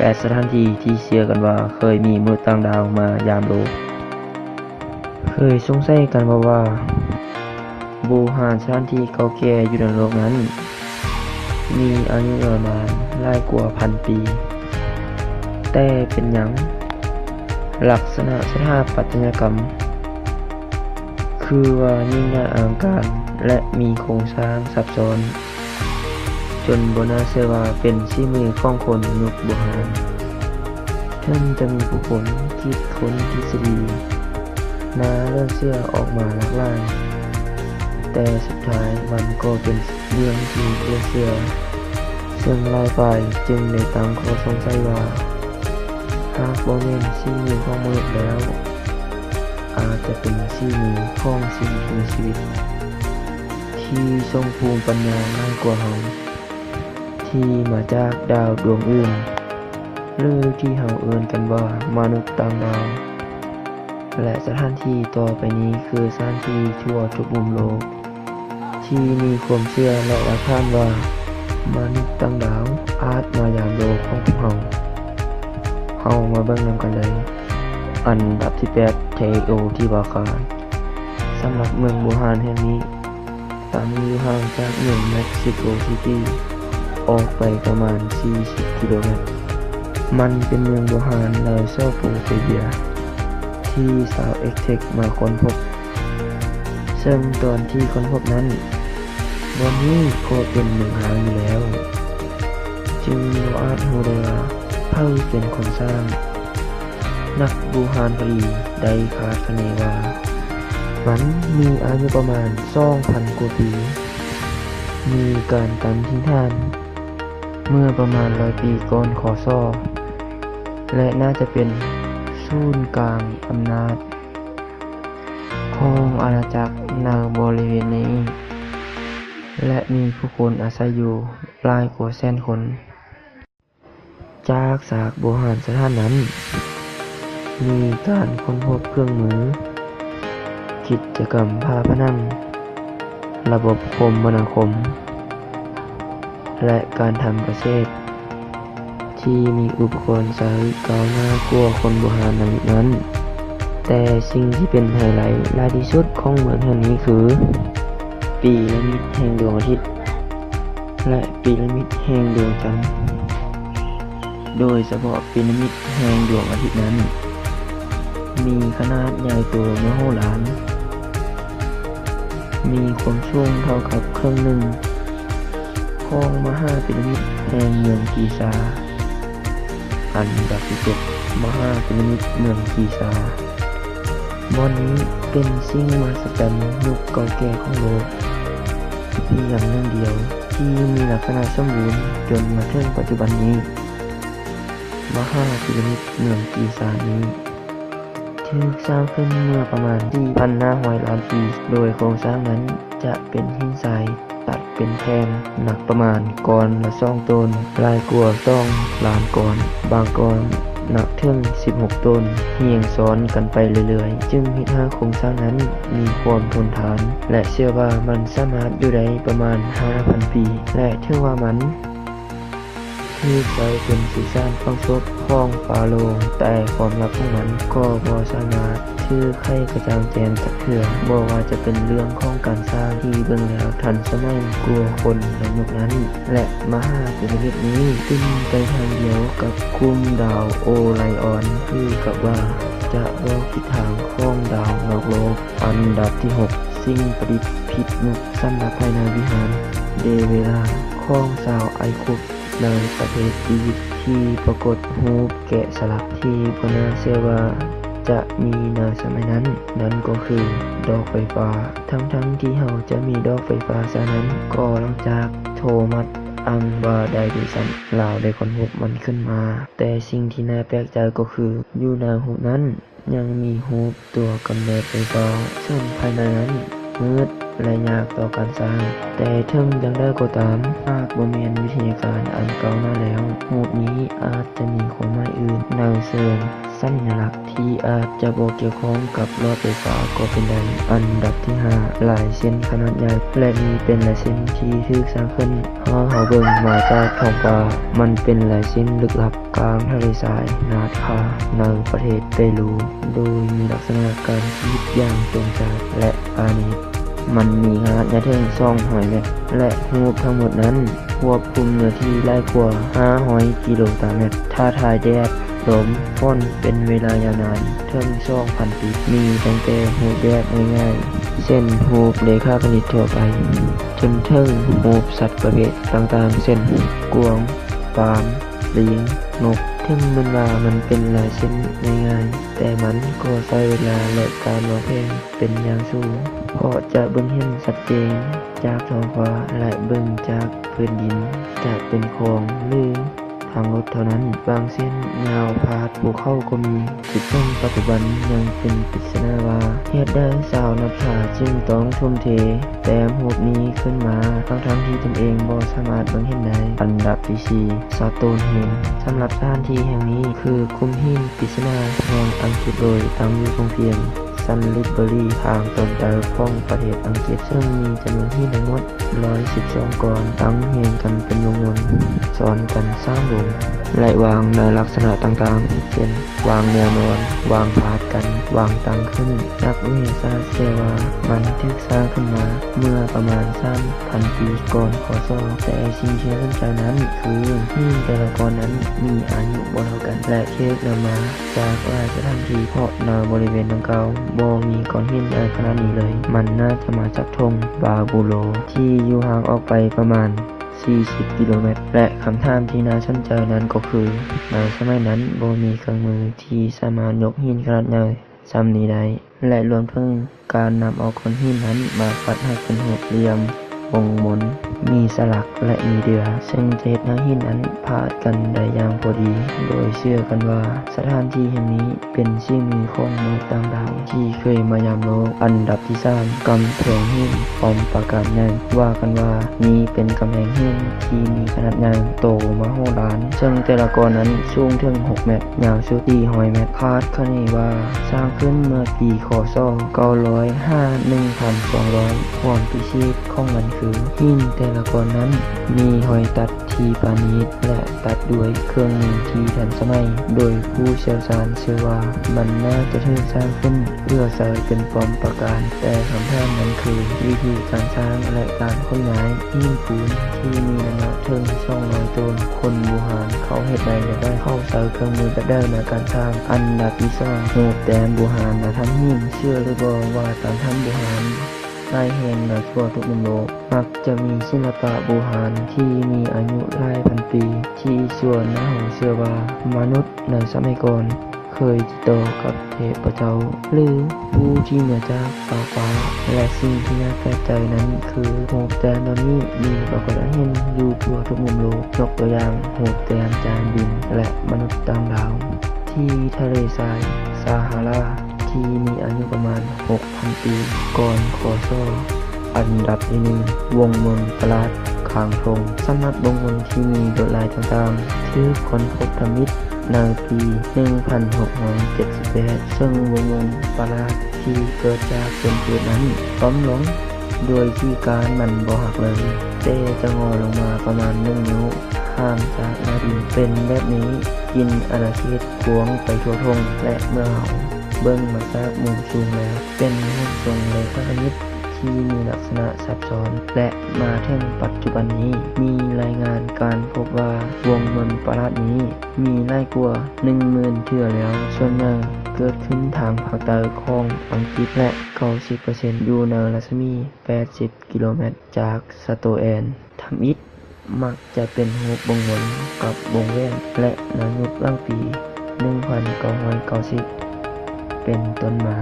ແລະ ສະຖານທີ່ທີ່ເຊື່ອກັນວ່າເຄີຍມີມະນຸດຕ່າງດາວມາຢາມໂລກ. ເຄີຍສົງໄສກັນບໍ່ວ່າ ບູຮານສະຖານທີ່ເກົ່າແກ່ຢູ່ໃນໂລກນັ້ນ ມີອາຍຸຍາວນານຫຼາຍກວ່າພັນປີ, ແຕ່ເປັນຫຍັງລັກສະນະສະຖາປັດຕະຍະກຳຄືວ່າຍິ່ງໃຫຍ່ອະລັງການ ແລະ ມີໂຄງສ້າງຊັບຊ້ອນ ຈົນບໍ່ໜ້າເຊື່ອວ່າເປັນສີມືຂອງຄົນຍຸກບູຮານ. ເຖິງຈະມີຜູ້ຄົນຄິດຄົ້ນທິດສະດີໜ້າເຫຼືອເຊື່ອອອກມາຫຼາກຫຼາຍ, ແຕ່ສຸດທ້າຍມັນກໍເປັນເລື່ອງທີ່ເຫຼືອເຊື່ອ, ເຊິ່ງຫຼາຍຝ່າຍຈຶ່ງໄດ້ຕັ້ງຂໍ້ສົງໄສວ່າ ຫາກບໍ່ແມ່ນສີມືຂອງມະນຸດແລ້ວ, ອາດຈະເປັນສີມືຂອງສິ່ງທີ່ມີຊີວິດ ທີ່ຊົງພູມປັນຍາຫຼາຍກວ່າເຮົາ, ທີ່ມາຈາກດາວດວງອື່ນ ຫຼື ທີ່ເຮົາເອີ້ນກັນວ່າມະນຸດຕ່າງດາວ. ແລະ ສະຖານທີ່ຕໍ່ໄປນີ້ຄືສະຖານທີ່ທົ່ວທຸກມຸມໂລກ ທີ່ມີຄວາມເຊື່ອ ແລະ ຫຼັກຖານວ່າມະນຸດຕ່າງດາວອາດມາຢາມໂລກຂອງພວກເຮົາ. ເຮົາມາເບິ່ງນຳກັນເລີຍ. ອັນດັບທີແປດ ເທໂອທິວາຄາ. ສຳລັບເມືອງບູຮານແຫ່ງນີ້ ຕັ້ງຢູ່ຫ່າງຈາກເມືອງເມັກຊິໂກຊິຕີ້ອອກໄປປະມານສີ່ສິບກິໂລແມັດ. ມັນເປັນເມືອງບູຮານໃນເຊາໂປເຕເບຍ ທີ່ຊາວເອັກເທັກມາຄົ້ນພົບ, ເຊິ່ງຕອນທີ່ຄົ້ນພົບນັ້ນ ບ່ອນນີ້ກໍເປັນເມືອງຮ້າງຢູ່ແລ້ວ, ຈຶ່ງບໍ່ອາດຮູ້ໄດ້ວ່າໃຜເປັນຄົນສ້າງ. ນັກບູຮານຄະດີໄດ້ຄາດຄະເນວ່າ ມັນມີອາຍຸປະມານສອງພັນກວ່າປີ, ມີການຕັ້ງຖິ່ນຖານເມື່ອປະມານຮ້ອຍປີກ່ອນ ຄ.ສ. ແລະ ໜ້າຈະເປັນສູນກາງອຳນາດຂອງອານາຈັກໃນບໍລິເວນນີ້ ແລະ ມີຜູ້ຄົນອາໄສຢູ່ຫຼາຍກວ່າແສນຄົນ. ຈາກຊາກບູຮານສະຖານນັ້ນ ມີການຄົ້ນພົບເຄື່ອງມື, ກິດຈະກຳຝາຜະໜັງ, ລະບົບຄົມມະນາຄົມ ແລະ ການທຳກະເສດ ທີ່ມີອຸປະກອນໃຊ້ກ້າວໜ້າກວ່າຄົນບູຮານໃນຍຸກນັ້ນ. ແຕ່ສິ່ງທີ່ເປັນໄຮໄລຫຼາຍທີ່ສຸດຂອງເມືອງແຫ່ງນີ້ຄື ປີລະມິດແຫ່ງດວງອາທິດ ແລະ ປີລະມິດແຫ່ງດວງຈັນ, ໂດຍສະເພາະປີລະມິດແຫ່ງດວງອາທິດນັ້ນ ມີຂະໜາດໃຫຍ່ໂຕມະໂຫລານ, ມີຄວາມສູງເທົ່າກັບເຄິ່ງໜຶ່ງຂອງມະຫາປີລະມິດແຫ່ງເມືອງກີຊາ. ອັນດັບທີເຈັດ ມະຫາປີລະມິດເມືອງກີຊາ. ບ່ອນນີ້ເປັນສິ່ງມະຫັດສະຈັນຍຸກເກົ່າແກ່ຂອງໂລກ ພຽງຢ່າງໜຶ່ງດຽວທີ່ມີລັກສະນະສົມບູນຈົນມາເຖິງປັດຈຸບັນນີ້. ມະຫາປີລະມິດເມືອງກີຊານີ້ ຖືກສ້າງຂຶ້ນເມື່ອປະມານສີ່ພັນຫ້າຮ້ອຍລ້ານປີ, ໂດຍໂຄງສ້າງນັ້ນຈະເປັນຫີນຊາຍຕັດເປັນແຜ່ນ ໜັກປະມານກ້ອນລະສອງໂຕນ, ຫຼາຍກວ່າສອງລ້ານກ້ອນ, ບາງກ້ອນໜັກເຖິງສິບຫົກໂຕນ, ຮຽງຊ້ອນກັນໄປເລື້ອຍໆ, ຈຶ່ງເຮັດໃຫ້ໂຄງສ້າງນັ້ນມີຄວາມທົນທານ ແລະ ເຊື່ອວ່າມັນສາມາດຢູ່ໄດ້ປະມານຫ້າພັນປີ ແລະ ເຖິງວ່າມັນ ຖືກໃຊ້ເປັນສຸສານຝັງສົບຂອງຟາໂຣ, ແຕ່ຄວາມລັບຂອງມັນກໍບໍ່ສາມາດຖືກໄຂກະຈ່າງແຈ້ງຈັກເທື່ອ, ບໍ່ວ່າຈະເປັນເລື່ອງຂອງການສ້າງທີ່ເບິ່ງແລ້ວທັນສະໄໝກວ່າຄົນໃນຍຸກນັ້ນ ແລະ ມະຫາປີຣະມິດນີ້ເປັນໄປທາງດຽວກັບກຸ່ມດາວໂອໄລອອນ, ຄືກັບວ່າຈະບອກທິດທາງຂອງດາວນອກໂລກ. ອັນດັບທີຫົກ ສິ່ງປະດິດຜິດຍຸກສຳລັບພາຍໃນວິຫານເດເວລາຂອງຊາວໄອຄຸບ ໃນປະເທດອີຢິບ ທີ່ປາກົດຮູບແກະສະຫຼັກທີ່ບໍ່ໜ້າເຊື່ອວ່າຈະມີໃນສະໄໝນັ້ນ, ນັ້ນກໍຄືດອກໄຟຟ້າ. ທັງໆທີ່ເຮົາຈະມີດອກໄຟຟ້າຊະນັ້ນ, ກໍຫຼັງຈາກໂທມັດ ອັງບາໄດເວສັນ ລາວໄດ້ຄົ້ນພົບມັນຂຶ້ນມາ, ແຕ່ສິ່ງທີ່ໜ້າແປກໃຈກໍຄື ຢູ່ໃນຮູບນັ້ນ ຍັງມີຮູບຕົວກຳເນີດໄຟຟ້າ, ເຊິ່ງພາຍໃນນັ້ນມືດ ແລະ ຍາກຕໍ່ການສ້າງ. ແຕ່ເຖິງຢ່າງໃດກໍຕາມ, ຫາກບໍ່ແມ່ນວິທະຍາການອັນກ່າວມາແລ້ວ, ຮູບນີ້ອາດຈະມີຄວາມໝາຍອື່ນ. ໃນເຊີງສັນຍາລັກທີ່ອາດຈະບໍ່ກ່ຽວຂ້ອງກັບຫຼອດໄຟຟ້າກໍເປັນໄດ້. ອັນດັບທີຫ້າ, ລາຍເສັ້ນຂະໜາດໃຫຍ່ ແລະ ນີ້ເປັນລາຍເສັ້ນທີ່ຖືກສ້າງຂຶ້ນ. ຖ້າເຮົາເບິ່ງມາຈາກທ້ອງຟ້າ, ມັນເປັນລາຍເສັ້ນລຶກລັບ ກາງທະເລຊາຍນາດຄາ ໃນປະເທດເປຣູ, ໂດຍມີລັກສະນະການຂີດຢ່າງຈົງໃຈ ແລະ ປານີດ. ມັນມີຂະໜາດໃຫຍ່ເຖິງສອງຮ້ອຍແມັດ ແລະ ຮູບທັງໝົດນັ້ນຄວບຄຸມເນື້ອທີ່ຫຼາຍກວ່າຫ້າຮ້ອຍກິໂລຕາແມັດ. ຖ້າຖ່າຍແດດ, ລົມ, ຝົນເປັນເວລາຍາວນານເຖິງສອງພັນປີ, ມີຕັ້ງແຕ່ຮູບແບບງ່າຍໆ ເຊັ່ນ ຮູບເລຂາຄະນິດທົ່ວໄປ, ຈົນເຖິງຮູບສັດປະເພດຕ່າງໆ ເຊັ່ນ ກວາງ, ປາມ, ລີງ, ນົກ. ເຖິງແມ່ນວ່າມັນເປັນລາຍເສັ້ນງ່າຍໆ, ແຕ່ມັນກໍໃຊ້ເວລາ ແລະ ການວາງແຜນເປັນຢ່າງສູງ, ເພາະຈະເບິ່ງເຫັນຊັດເຈນຈາກທ້ອງຟ້າ ແລະ ເບິ່ງຈາກພື້ນດິນ, ຈະເປັນຂອງ ຫຼື ທາງລົດເທົ່ານັ້ນ. ບາງເສັ້ນຍາວພາດພູເຂົາກໍມີ, ຈົນເຖິງປັດຈຸບັນຍັງເປັນປິດສະໜາວ່າ ເຫດໃດຊາວນັບຊາຈຶ່ງຕ້ອງທຸ່ມເທ ແຕ້ມຮູບນີ້ຂຶ້ນມາ ທັງໆທີ່ຕົນເອງບໍ່ສາມາດເບິ່ງເຫັນໄດ້. ອັນດັບທີສີ່ ສະໂຕນເຮນ. ສຳລັບສະຖານທີ່ແຫ່ງນີ້ຄືຂຸມຫີນປິດສະໜາແຫ່ງອັງກິດ ໂດຍຕັ້ງຢູ່ທົ່ງພຽງຊັນລິດເບີຣີ ທາງຕອນໃຕ້ຂອງປະເທດອັງກິດ, ເຊິ່ງມີຈຳນວນຫີນທັງໝົດ ຮ້ອຍສິບສອງກ້ອນ ຕັ້ງຮຽງກັນເປັນວົງວົນ ຊ້ອນກັນສາມວົງ ແລະ ວາງໃນລັກສະນະຕ່າງໆ ເຊັ່ນ ວາງແນວນອນ, ວາງພາດກັນ, ວາງຕັ້ງຂຶ້ນ. ນັກວິທະຍາສາດເຊື່ອວ່າມັນຖືກສ້າງຂຶ້ນມາເມື່ອປະມານສາມພັນປີກ່ອນ ຄ.ສ. ແຕ່ສິ່ງທີ່ໜ້າສົນໃຈນັ້ນຄື ຫີນແຕ່ລະກ້ອນນັ້ນມີອາຍຸບໍ່ເທົ່າກັນ ແລະ ຖືກນຳມາຈາກຫຼາຍສະຖານທີ່, ເພາະໃນບໍລິເວນດັ່ງກ່າວບໍ່ມີກ້ອນຫີນໃຫຍ່ຂະໜາດນີ້ເລີຍ. ມັນໜ້າຈະມາຈາກທົ່ງບາບູໂລ ທີ່ຢູ່ຫ່າງອອກໄປປະມານ ສີ່ສິບກິໂລແມັດ ແລະ ຄຳຖາມທີ່ໜ້າສົນໃຈນັ້ນກໍຄື ໃນສະໄໝນັ້ນບໍ່ມີເຄື່ອງມືທີ່ສາມາດຍົກຫີນຂະໜາດໃຫຍ່ສ່ຳນີ້ໄດ້ ແລະ ລວມເຖິງການນຳເອົາກ້ອນຫີນນັ້ນມາປັດໃຫ້ເປັນຮູບຫຼ່ຽມວົງມົນ, ມີສະຫຼັກ ແລະ ມີເດືອ, ເຊິ່ງຈະເຮັດໃຫ້ຫີນນັ້ນພາດກັນໄດ້ຢ່າງພໍດີ, ໂດຍເຊື່ອກັນວ່າສະຖານທີ່ແຫ່ງນີ້ ເປັນສີມືຂອງມະນຸດຕ່າງດາວທີ່ເຄີຍມາຢາມໂລກ. ອັນດັບທີສາມ ກຳແພງຫີນປ້ອມປາການໃຫຍ່. ວ່າກັນວ່ານີ້ເປັນກຳແພງຫີນທີ່ມີຂະໜາດໃຫຍ່ໂຕມະໂຫລານ, ເຊິ່ງແຕ່ລະກ້ອນນັ້ນສູງເຖິງຫົກແມັດ, ຍາວສຸດສີ່ຮ້ອຍແມັດ. ຄາດຄະເນວ່າສ້າງຂຶ້ນເມື່ອປີ ຄ.ສ. ເກົ້າຮ້ອຍຫາ ໜຶ່ງພັນສອງຮ້ອຍ. ຄວາມພິເສດຂອງມັນຄື ຫີນແຕ່ລະກ້ອນນັ້ນມີຮອຍຕັດ ທີ່ປານີດ ແລະ ຕັດດ້ວຍເຄື່ອງມືທີ່ທັນສະໄໝ, ໂດຍຜູ້ຊ່ຽວຊານເຊື່ອວ່າມັນໜ້າຈະຖືກສ້າງຂຶ້ນເພື່ອໃຊ້ເປັນປ້ອມປາການ. ແຕ່ຄຳຖາມນັ້ນຄື ວິທີການສ້າງ ແລະ ການຂົນຍ້າຍຫີນປູນທີ່ມີນ້ຳໜັກເຖິງສອງຮ້ອຍໂຕນ, ຄົນບູຮານເຂົາເຮັດໄດ້ແບບໃດ? ເຂົາໃຊ້ເຄື່ອງມືແບບໃດໃນການສ້າງ? ອັນດັບທີສອງ ຮູບແຕ້ມບູຮານນະທຳຫີນ. ເຊື່ອຫຼືບໍ່ວ່າຕາມຖ້ຳບູຮານ ຫຼາຍແຫ່ງໃນທົ່ວທຸກມຸມໂລກ ມັກຈະມີສິລະປະບູຮານທີ່ມີອາຍຸຫຼາຍພັນປີ ທີ່ຊວນໃຫ້ເຮົາເຊື່ອວ່າມະນຸດໃນສະໄໝກ່ອນເຄີຍຕິດຕໍ່ກັບເທບພະເຈົ້າ ຫຼື ຜູ້ທີ່ມາຈາກຟາກຟ້າ. ແລະ ສິ່ງທີ່ໜ້າແປກໃຈນັ້ນຄື ຮູບແຕ້ມເຫຼົ່ານີ້ມີປາກົດໃຫ້ເຫັນຢູ່ທົ່ວທຸກມຸມໂລກ, ຍົກຕົວຢ່າງ ຮູບແຕ້ມຈານບິນ ແລະ ມະນຸດຕ່າງດາວ ທີ່ທະເລຊາຍຊາຮາລາ ທີ່ມີອາຍຸປະມານຫົກ ພັນປີກ່ອນ ຄ.ສ. ອັນດັບທີໜຶ່ງ ວົງມົນປະຫຼາດຂ້າງທົ່ງ. ສຳລັບວົງມົນທີ່ມີລວດລາຍຕ່າງໆ ຖືກຄົ້ນພົບທຳອິດໃນປີໜຶ່ງພັນຫົກຮ້ອຍເຈັດສິບແປດ ເຊິ່ງວົງມົນປະຫຼາດທີ່ເກີດຈາກຕົ້ນພືດນັ້ນຕ່ອມລົງ ໂດຍທີ່ກ້ານມັນບໍ່ຫັກເລີຍ, ແຕ່ຈະງໍລົງມາປະມານໜຶ່ງນິ້ວ ຂ້າມຈາກໜ້າດິນ. ເປັນແບບນີ້ກິນອານາເຂດກວ້າງໄປທົ່ວທົ່ງ ແລະ ເມື່ອເຮົາເບິ່ງມາຈາກມຸມສູງແລ້ວ ເປັນຮູບຊົງເລຂາຄະນິດທີ່ມີລັກສະນະຊັບຊ້ອນ ແລະ ມາເຖິງປັດຈຸບັນນີ້ ມີລາຍງານການພົບວ່າວົງມົນປະຫຼາດນີ້ມີຫຼາຍກວ່າໜຶ່ງໝື່ນເທື່ອແລ້ວ, ສ່ວນໃຫຍ່ເກີດຂຶ້ນທາງພາກໃຕ້ຂອງອັງກິດ ແລະ ເກົ້າສິບເປີເຊັນຢູ່ໃນລັດສະໝີແປດສິບກິໂລແມັດຈາກສະໂຕແອນ. ທຳອິດມັກຈະເປັນຮູບວົງມົນກັບວົງແຫວນ ແລະ ໃນຍຸກຫຼັງປີໜຶ່ງພັນເກົ້າຮ້ອຍເກົ້າສິບເປັນຕົ້ນມາ,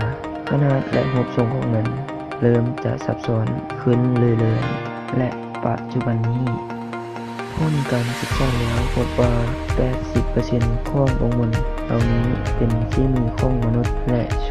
ຂະໜາດ ແລະ ຮູບຊົງຂອງມັນເລີ່ມຈະຊັບຊ້ອນຂຶ້ນເລື້ອຍໆ ແລະ ປະຈຸບັນນີ້ ຜົນການສຶກສາແລ້ວພົບວ່າແປດສິບເປີເຊັນຂອງວົງມົນເຫຼົ່ານີ້ເປັນສີມືຂອງມະນຸດ ແລະ ສ